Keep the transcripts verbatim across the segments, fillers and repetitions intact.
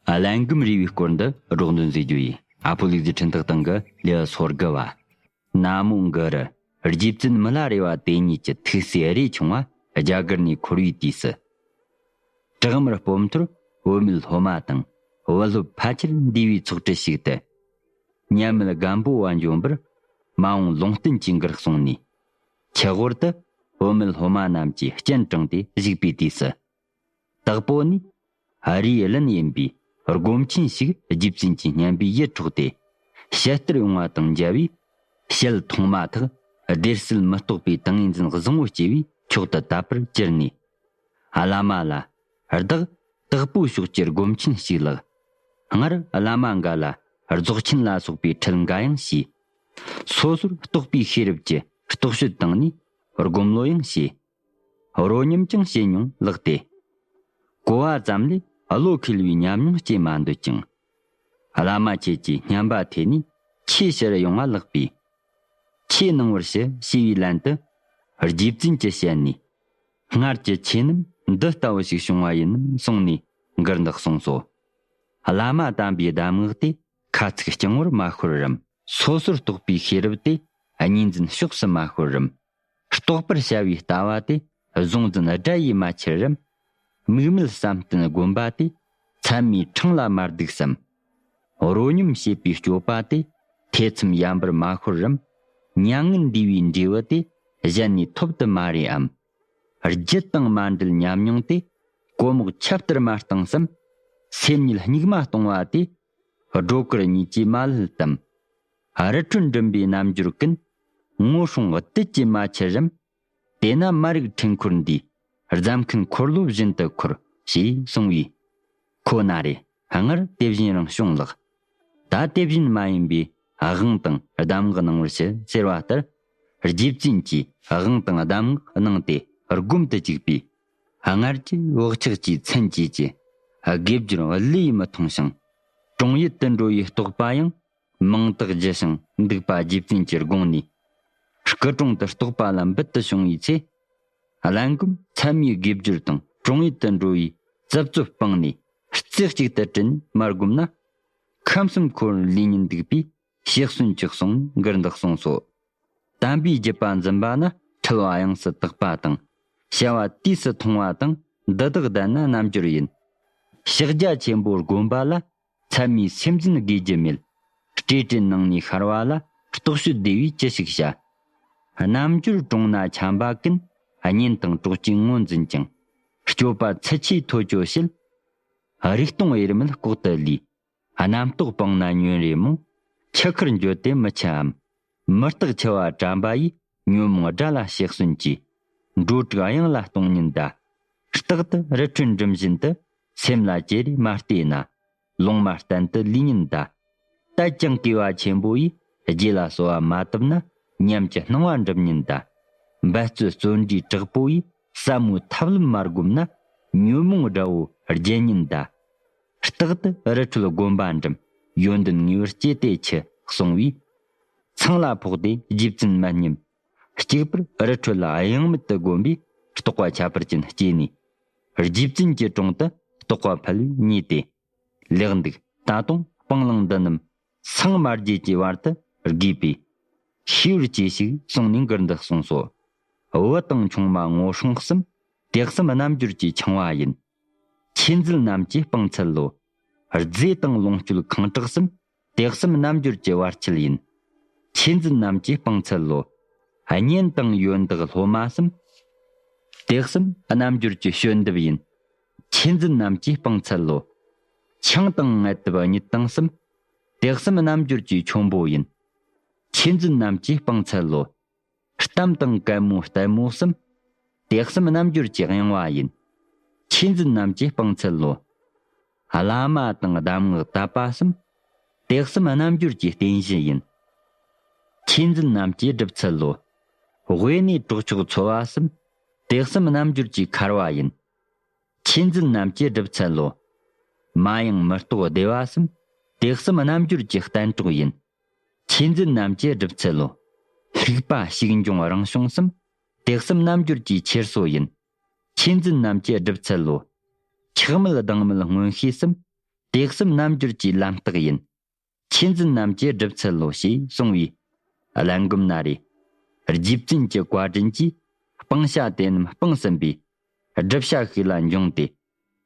ཨ། ལན་གུམ་རི་བའི་སྐོར་འདི་སྒྲོག་འདོན་མཛད་རྒྱུ་ཡིན། ཨ་ཕོ་ལུག་རྫི་འཕྲིན་ཐག་སྟེང་གི་ལེའུ་སོ་དགུ་བ། ན་མོ་གུ་རུ། རྗེ་བཙུན་མི་ལ་རས་པ་དེ་ཉིད་ཀྱི་ཐུགས་སྲས་རས་ཆུང་བ་རྒྱ་གར་ནས་འཁོར་བའི་དུས་སུ། བྲག་དམར་སྤོམ་ཐོར་བུད་མེད་སློབ་མ་དང་བུ་སློབ་ཕལ་ཆེར་འདུས་པའི་ཚོགས་གྲལ་ཞིག་ཏུ། མཉམ་མེད་སྒམ་པོ་བ་འབྱོན་པར་མ་འོངས་ལུང་བསྟན་གྱི་མགུར་གསུངས་ནས། ཆུ་ཝར་དུ་བུད་མེད་སློབ་མ་རྣམས་ཀྱིས་སྤྱན་དྲངས་ཏེ་བཞུགས་པའི་དུས་སུ། དྭགས་པོ་ནས་རིའི་བླུན་ཡིན་པའི་སྒོམ་ཆེན་ཞིག་རྗེ་བཙུན་གྱི་སྙན་པའི་ཡིད་འཕྲོག་སྟེ། ཞལ་སྟེར་ཡོང་བ་དང་མཇལ་བས། ཞལ་མཐོང་མ་ཐག་བདེ་གསལ་མི་རྟོག་པའི་ཏིང་ངེ་འཛིན་བཟང་བོ་སྐྱེ་བས་མཆོག་ཏུ་དད་པར་གྱུར་ནས། བླ་མ་ལ། བདག་དྭགས་པོའི་ཕྱོགས་ཀྱི་སྒོམ་ཆེན་ཞིག་ལགས། སྔར་བླ་མ་འགའ་ལ་རྫོགས་ཆེན་ལ་སོགས་པའི་ཁྲིད་འགའ་ཡང་བྱས། སོ་སོར་རྟོག་པའི་ཤེས་རབ་ཀྱི་རྟོག་དཔྱོད་བཏང་ནས་སྒོམ་བློ་ཡང་བྱས། རོ་སྙོམས་ཀྱང་བྱེད་མྱོང་ལགས་ཏེ། གོ་བ་ཙམ་ལས་བློ་འཁེལ་བའི་ཉམས་མྱོང་སྐྱེ་མ་འདོད་ཅིང་། བླ་མ་ཁྱེད་ཀྱི་སྙན་པ་ཐོས་ནས་ཆོས་ཕྱིར་ཡོང་བ་ལགས་པས། ཆོས་གནང་བར་ཞུ་ཞེས་པའི་ལན་དུ། རྗེ་བཙུན་གྱི་ཞལ་ནས། སྔར་གྱི་ཆོས་རྣམས་འདི་ལྟ་བུ་ཞིག་བྱུང་བ་ཡིན་ནམ་གསུངས་ནས་མགུར་འདི་གསུངས་སོ། བླ་མ་དམ་པའི་གདམས་ངག་དེ་ཁ་ཚིག་རྐྱང་བོར་མ་ཤོར་རམ། སོ་སོར་རྟོག་པའི་ཤེས་རབ་དེ་གཉིས་འཛིན་ཕྱོགས་སུ་མ་ཤོར་རམ། རྟོགས་པར་བྱ་བའི་ལྟ་བ་དེ་གཟུང་འཛིན་དགྲ་ཡིས་མ་ཁྱེར་རམ། དམིགས་མེད་བསམ་གཏན་སྒོམ་པ་དེ་མཚན་མའི་འཕྲང་ལ་མ་བརྡིགས་སམ། རོ་སྙོམས་བྱེད་པའི་སྤྱོད་པ་དེ་ཐེ་ཚོམ་ཡན་པར་མ་ཤོར་རམ། མྱ་ངན་འདས་པའི་འབྲས་བུ་དེ་གཞན་ནས་ཐོབ་ཏུ་མ་རེའམ། རྒྱུད་དང་མ་འབྲེལ་ཉམས་མྱོང་དེ་གོ་མོག་ཆབ་ལྟར་མ་བཏང་སམ། སེམས་ཉིད་སྙིགས་མ་གཏོང་བ་དེ་སྒྲོ་སྐུར་གཉིས་ཀྱིས་མ་བསླུས་ཏམ། རི་ཁྲོད་འགྲིམ་པའི་རྣམ་འགྱུར་ཀུན། ངོ་སྲུང་བདུད་ཀྱིས་མ་ཁྱེར་རམ། དེས་ན་མ་རིག་འཕྲུལ་འཁོར་འདིས། རྫ་མཁན་འཁོར་ལོ་བཞིན་དུ་འཁོར། ཞེས་གསུངས་པས། ཁོ་ན་རེ་སྔར་དེ་བཞིན་རང་བྱུང་ལགས། ད་དེ་བཞིན་མ་ཡིན་པའི་དབང་དང་གདམས་ངག་གནང་བར་ཞུ་ཟེར་བ་ལྟར། རྗེ་བཙུན་གྱིས་དབང་དང་གདམས་ངག་གནང་སྟེ་སྒོམ་དུ་བཅུག་པས། སྔར་གྱི་བག་ཆགས་ཀྱི་མཚན་བཅས་ཀྱི་དགེ་སྦྱོར་བློས་མི་ཐོངས་ཤིང་། དྲུང་ཡུལ་དུ་འགྲོ་བའི་རྟོག་པ་ཡང་། མིང་རྟགས་བརྗོད་ཞིང་འདུག་པ་རྗེ་བཙུན་གྱི་དགོངས་ནས། སྐུ་དྲུང་དུ་རྟོག་པ་ལ་འབུད་དུ་བྱུང་བའི་ཚེ། ལན་གུམ་མཚན་མའི་དགེ་སྦྱོར་དང་དྲུང་ཡུལ་དུ་འགྲོ་བའི་རྩུབ་རྩུབ་སྤངས་ནས་རྩེ་གཅིག་ཏུ་དྲིལ་ནས་མ་བསྒོམས་ན། ཁམས་གསུམ་འཁོར་བར་ལུས་ཉིད་འདུག་པས་ཞེས་གསོན་ཅིག་གསུངས། མགུར་འདི་གསུངས་སོ། དམ་པའི་བརྒྱུད་པ་འཛིན་པ་ནི་ཁྲིད་པ་དབྱངས་སུ་དག་པ་དང་། བྱ་བ་དུས་སུ་མཐོང་བ་དང་འདི་དག་ལྡན་ན་རྣལ་འབྱོར་ཡིན། ཕྱག་རྒྱ་ཆེན་པོ་བསྒོམ་པ་ལ། མཚན་མའི་སེམས་འཛིན་དགོས་རྒྱུ་མེད། སྤྲོས་བྲལ་ནང་ནས་ཤར་བ་ལ་རྟོག་དཔྱོད་བདེ་བས་ཅི་ཞིག་བྱ། རྣལ་འབྱོར་གྲོང་ན་འཁྱམས་པ་ཀུན། གཉེན་དང་གྲོགས་ཀྱིས་ངོས་འཛིན་ཅིང་། སྤྱོད་པ་ཚུལ་ཆེས་ཐོ་ཅོ་བྱེད། རིག་སྟོང་དབྱེར་མེད་ལྐོག་ཏུ་ལུས། རྣམ་རྟོག་སྤངས་ན་ཉོན་རེ་མོ། འཆི་ཁར་འགྱོད་དེ་མི་འཆིའམ། མི་རྟག་འཆི་བ་དྲན་པ་ཡིས། ཉོན་མོངས་དགྲ་ལ་གཤེགས་གསོན་གྱིས། འགྲོ་དྲུག་གཡང་ལ་གཏོང་ཉིན་གདའ། རྟག་ཏུ་རི་ཁྲོད་འགྲིམ་བཞིན་དུ། སེམས་ལ་ཅེ་རེ་མ་བལྟས་ན། ལོང་མ་བརྟན་དུ་ལུས་ཉིན་གདའ། དད་ཅིང་གུས་པ་ཆེན་པོ་ཡིས། རྗེ་ལ་གསོལ་བ་མ་བཏབ་ན། ཉམས་ཀྱི་སྣང་བ་འགྲུབ་ཉིན་གདའ། འབད་རྩོལ་བརྩོན་འགྲུས་དྲག་པོ་ཡིས། ཟབ་མོའི་ཐབས་ལམ་མ་བསྒོམས་ན། ཉོན་མོངས་དགྲ་བོ་རྒྱལ་ཉིན་གདའ། རྟག་ཏུ་རི་ཁྲོད་སྒོམ་པ་འགྲིམ། ཡོན་ཏན་ངེས་པར་སྐྱེ་སྟེ་འཆི། གསུངས་པས། ཚང་ལ་ཕོག་སྟེ་རྗེ་བཙུན་མ་བསྙེན། གཅིག་པུར་རི་ཁྲོད་ལ་གཡེང་མེད་དུ་བསྒོམས་པས་རྟོགས་པ་ཕར་ཕྱིན་སྐྱེས་ནས། རྗེ་བཙུན་གྱི་དྲུང་དུ་རྟོགས་པ་འཕེལ་བས་མཉེས་ཏེ། ལེགས་འདུག་ད་དུང་སྤང་བླང་འདི་རྣམས་སངས་མ་རྒྱས་ཀྱི་བར་དུ་དགོས་པས་ཤེས་པར་གྱིས་ཤིག་གསུངས་ནས་མགུར་འདི་གསུངས་སོ། བུ་དང་ཆུང་མ་ངོ་སྲུང་གསུམ། དེ་གསུམ་རྣལ་འབྱོར་གྱི་འཆིང་བ་ཡིན། ཆོས་མཛད་རྣམས་ཀྱི་སྤང་ཚད་ལོ། རྫས་དང་ལོངས་སྤྱོད་ཁེངས་དྲེགས་གསུམ། དེ་གསུམ་རྣལ་འབྱོར་གྱི་བར་ཆད་ཡིན། ཆོས་མཛད་རྣམས་ཀྱི་སྤང་ཚད་ལོ། གཉེན་དང་ཡོན་བདག་སློབ་མ་གསུམ། དེ་གསུམ་རྣལ་འབྱོར་གྱི་བྱོན་འདེབས་ཡིན། ཆོས་མཛད་རྣམས་ཀྱི་སྤང་ཚད་ལོ། ཆང་དང་ངལ་དུབ་གཉིད་དང་གསུམ། དེ་གསུམ་རྣལ་འབྱོར་གྱི་ཆོམ་པོ་ཡིན། ཆོས་མཛད་རྣམས་ཀྱི་སྤང་ཚད་ལོ། གཏམ་དང་གད་མོ་ལྟད་མོ་གསུམ། དེ་གསུམ་རྣལ་འབྱོར་གྱི་གཡེང་བ་ཡིན། ཆོས་མཛད་རྣམས་ཀྱི་སྤང་ཚད་ལོ། བླ་མ་དང་གདམས་ངག་དད་པ་གསུམ། དེ་གསུམ་རྣལ་འབྱོར་གྱི་རྟེན་གཞི་ཡིན། ཆོས་མཛད་རྣམས་ཀྱི་སྒྲུབ་ཚུལ་ལོ། དབེན་གནས་གྲོགས་མཆོག་འཚོལ་བ་གསུམ། དེ་གསུམ་རྣལ་འབྱོར་གྱི་འཁར་བ་ཡིན། ཆོས་མཛད་རྣམས་ཀྱི་སྒྲུབ་ཚུལ་ལོ། མ་ཡེངས་མི་རྟོག་བདེ་བ་གསུམ། དེ་གསུམ་རྣལ་འབྱོར་གྱི་གཏན་གྲོགས་ཡིན། ཆོས་མཛད་རྣམས་ཀྱི་སྒྲུབ་ཚུལ་ལོ། ལྷུག་པ་ཞིག་འབྱུང་རང་བྱུང་གསུམ། དེ་གསུམ་རྣལ་འབྱོར་གྱི་འཁྱེར་སོ་ཡིན། ཆོས་མཛད་རྣམས་ཀྱི་སྒྲུབ་ཚུལ་ལོ། ཆགས་མེད་སྡང་མེད་མངོན་ཤེས་གསུམ། དེ་གསུམ་རྣལ་འབྱོར་གྱི་ལམ་རྟགས་ཡིན། ཆོས་འཛིན་རྣམས་ཀྱི་སྒྲུབ་ཚུལ་ལོ་ཞེས་གསུངས་པས། གླེན་སྒོམ་ན་རེ། རྗེ་བཙུན་གྱི་བཀའ་དྲིན་གྱིས། སྤང་བྱ་དེ་རྣམས་སྤངས་ཟིན་པས། བསྒྲུབ་བྱ་ཤིག་ལ་འབྱུང་སྟེ།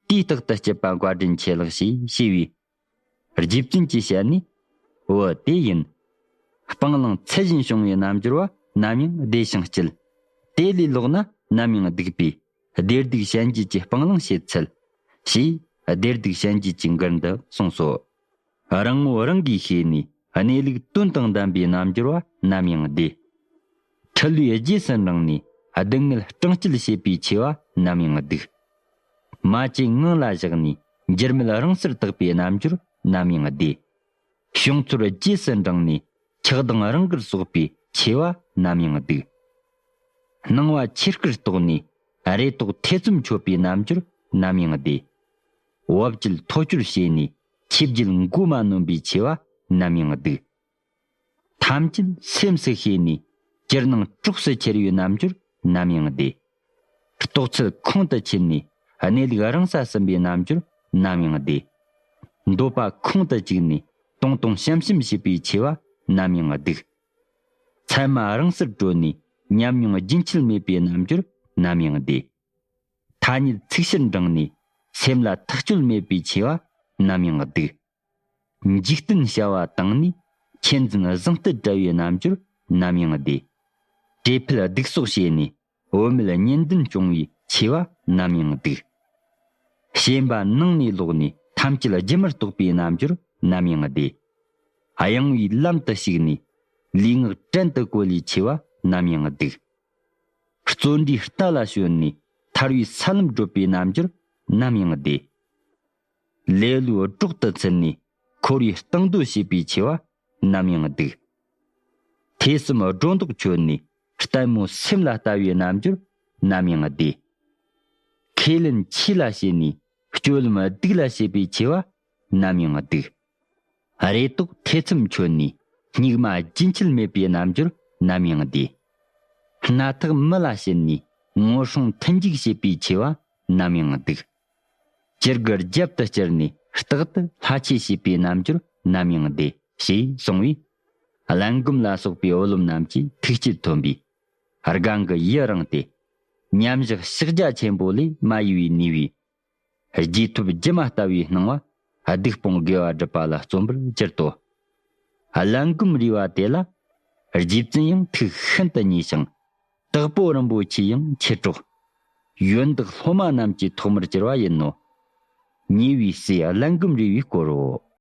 དུས་རྟག་ཏུ་སྐྱིད་པ་བཀའ་དྲིན་ཆེ་ལགས་ཞེས་ཞུས་པས། རྗེ་བཙུན་གྱི་ཞལ་ནས། འོ་དེ་ཡིན། སྤང་བླང་ཚུལ་བཞིན་བྱུང་བའི་རྣལ་འབྱོར་བ་ནམ་ཡང་བདེ་ཞིང་སྐྱིད། དེ་ལས་ལོག་ན་ནམ་ཡང་སྡུག་པས། བདེ་སྡུག་ཞལ་འབྱེད་ཀྱི་སྤང་བླང་བྱེད་ཚུལ། ཞེས་བདེ་སྡུག་ཞལ་འབྱེད་ཀྱི་མགུར་འདི་གསུངས་སོ། རང་ངོ་རང་གིས་ཤེས་ནས་གནས་ལུགས་དོན་དང་ལྡན་པའི་རྣལ་འབྱོར་བ་ནམ་ཡང་བདེ། འཁྲུལ་བའི་རྗེས་སུ་འབྲངས་ནས་སྡུག་བསྔལ་གྲངས་བཅད་བྱེད་པའི་ཆེ་བ་ནམ་ཡང་སྡུག། མ་བཅོས་ངང་ལ་བཞག་ནས་འགྱུར་མེད་རང་སར་དག་པའི་རྣལ་འབྱོར་ནམ་ཡང་བདེ། བྱུང་ཚོར་རྗེས་སུ་འབྲངས་ནས་ཆགས་སྡང་རང་དགར་གསོག་པའི་ཆེ་བ་ནམ་ཡང་སྡུག། སྣང་བ་ཆོས་སྐུར་རྟོགས་ནས་རེ་དོགས་ཐེ་ཚོམ་ཆོད་པའི་རྣལ་འབྱོར་ནམ་ཡང་བདེ། བབ་ཅོལ་ཐོ་ཅོར་བྱས་ནས་ཆོས་བརྒྱད་མགོ་མ་ནོན་པའི་ཆེ་བ་ནམ་ཡང་སྡུག། ཐམས་ཅད་སེམས་སུ་ཤེས་ནས་ཅིར་སྣང་གྲོགས་སུ་ཁྱེར་བའི་རྣལ་འབྱོར་ནམ་ཡང་བདེ། རྟོགས་ཚུལ་ཁོང་དུ་ཆུད་ནས་གནས་ལུགས་རང་ས་ཟིན་པའི་རྣལ་འབྱོར་ནམ་ཡང་བདེ། འདོད་པ་ཁོང་དུ་བཅུག་ནས་དུང་དུང་ཞམ་ཞུམ་བྱེད་པའི་ཆེ་བ་ནམ་ཡང་སྡུག། མཚན་མ་རང་སར་གྲོལ་ནས་ཉམས་མྱོང་རྒྱུན་ཆད་མེད་པའི་རྣལ་འབྱོར་ནམ་ཡང་བདེ། ཐ་སྙད་ཚིག་ཕྱིར་འབྲངས་ནས་སེམས་ལ་ཐག་གཅོད་མེད་པའི་ཆེ་བ་ནམ་ཡང་སྡུག། འཇིག་རྟེན་བྱ་བ་དང་ནི་ཆོས་འཛིན་བཟང་བསྟོད་བྲལ་བའི་རྣལ་འབྱོར་ནམ་ཡང་བདེ། བྲེལ་འཕེལ་སྡུག་སོགས་བྱས་ནས་བུད་མེད་གཉེན་འདུན་སྐྱོང་བའི་ཆེ་བ་ནམ་ཡང་སྡུག། ཞེན་པ་ནང་ནས་ལོག་ནས་ཐམས་ཅད་སྒྱུ་མར་རྟོགས་པའི་རྣལ་འབྱོར་ནམ་ཡང་བདེ། གཡེང་བའི་ལམ་དུ་ཞུགས་ནས་ལུས་ངག་བྲན་དུ་བཀོལ་བའི་ཆེ་བ་ནམ་ཡང་སྡུག། བརྩོན་འགྲུས་རྟ་ལ་ཞོན་ནས་ཐར་བའི་ས་ལམ་བགྲོད་པའི་རྣལ་འབྱོར་ནམ་ཡང་བདེ། ལེ་ལོའི་སྒྲོག་ཏུ་ཚུད་ནས་འཁོར་བའི་སྟེང་སྡོད་བྱེད་པའི་ཆེ་བ་ནམ་ཡང་སྡུག། ཐོས་བསམ་སྒྲོ་འདོགས་ཆོད་ནས་ལྟད་མོ་སེམས་ལ་ལྟ་བའི་རྣལ་འབྱོར་ནམ་ཡང་བདེ། ཁས་ལེན་ཆོས་ལ་བྱས་ནས་སྤྱོད་ལམ་སྡིག་ལ་བྱེད་པའི་ཆེ་བ་ནམ་ཡང་སྡུག། རེ་དོགས་ཐེ་ཚོམ་ཆོད་ནས་སྙིགས་མ་རྒྱུན་ཆད་མེད་པའི་རྣལ་འབྱོར་ནམ་ཡང་བདེ། སྣ་ཐག་མི་ལ་བྱིན་ནས་ངོ་སྲུང་མཐུན་འཇུག་བྱེད་པའི་ཆེ་བ་ནམ་ཡང་སྡུག། ཅི་དགར་རྒྱབ་ཏུ་བསྐྱུར་ནས་རྟག་ཏུ་ལྷ་ཆོས་བྱེད་པའི་རྣལ་འབྱོར་ནམ་ཡང་བདེ་ཞེས་གསུངས་པས། གླེན་སྒོམ་ལ་སོགས་པའི་བུ་སློབ་རྣམས་ཀྱིས་ཐུགས་བསྐྱེད་ཐོན་པས། སྒང་གི་ཡི་རང་སྟེ། མཉམ་བཞག་ཕྱག་རྒྱ་ཆེན་པོ་ལས་མ་གཡོས་པའི་ནུས་པས། རྗེས་ཐོབ་སྒྱུ་མ་ལྟ་བུའི་སྣང་བ་སྡིག་སྤོང་དགེ་བ་སྒྲུབ་པ་ལ་བརྩོན་པར་གྱུར་ཏོ། གླེན་སྒོམ་རིག་པ་དེ་ལ་རྗེ་བཙུན་ཡང་ཐུགས་ཤིན་ཏུ་མཉེས་ཤིང་། དྭགས་པོ་རིན་པོ་ཆེ་ཡང་མཆེད་གྲོགས། ཡོན་བདག་སློབ་མ་རྣམས་ཀྱི་ཐོག་མར་གྱུར་པ་ཡིན་ནོ། ཉེ་བའི་སྲས་གླེན་སྒོམ་རིག་པའི་སྐོར་རོ།